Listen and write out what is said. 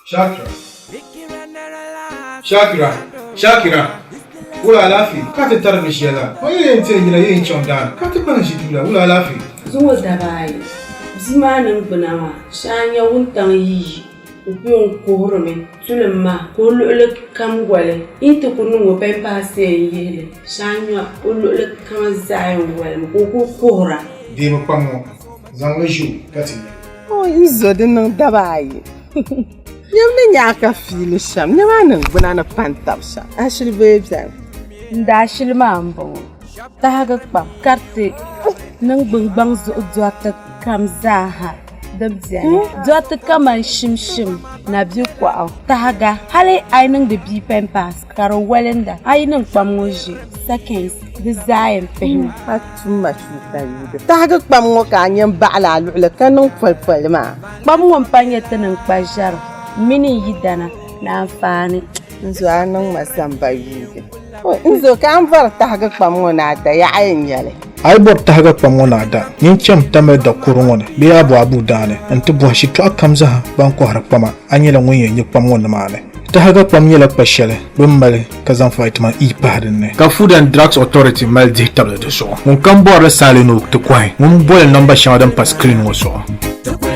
Shakira. Shakira. Shakira. Wula alaafee ka ti tari bi ʒiya la. O yi yɛn ti yina yi yɛn chaŋ daani ka ti kpalim ʒi duu la. Wula alaafee. Zuŋɔ daba ayi bia maa niŋgbuna maa shee a nya wuntaŋ yi yi o ku yɛn kuhirimi tulim maa ka o luɣili kam goli yi ti ku niŋ o pampasi yɛn yihi li shee a nya o luɣili kam zaa yɛn golimi ka o ku kuhira. Deemi kpam ŋɔ zaŋ li ʒi o ka ti nya. O n zo di niŋ daba ayi. Nyam ni nya a ka fiili shɛm, nyam a niŋgbuna ni pa n-tab shɛm. Ashili bee bɛni? N daashili maa m-bɔŋɔ, Tahigi kpam kariti niŋgbun gbaŋ zuɣu dɔriti kam zaa ha din beni. Dɔriti kaman shimshim, nabikɔɣu, tahiga, hali a yi niŋdi bia pampers ka di walinda, a yi niŋ kpam ŋɔ ʒe seconds di zaa yɛn pihimi. A tum ma chuuta yuugi. Tahigi kpam ŋɔ ka a nyɛ m-baɣili a luɣili ka niŋ polipoli maa. Kpam ŋɔ m-pa nyɛ ti ni kpa ʒɛri mini n yidana ni anfaani. N zo a niŋ ma zamba yuugi. N zo ka a ni bɔri tahigi kpam ŋɔ ni a da yaɣa n-nyɛ li. A yi bɔri tahiga kpam ŋɔ ni a da, nyin cham Tamale da kuri ŋɔ ni bee a bo Abu daani nti bɔhi shitɔɣu kam zaa ban kɔhiri kpama a nyɛla ŋun yɛn nya kpam ŋɔ nimaani. Tahiga kpam nyɛla kpa shɛli bɛ ni mali ka zaŋ vitamin E pahi din ni. Ka Food and Drugs Authority mali dihi tabili di zuɣu. Ŋun kam bɔri li saali ni o ti kɔhi, ŋun boli nɔmba shɛŋa din pa screen ŋɔ zuɣu.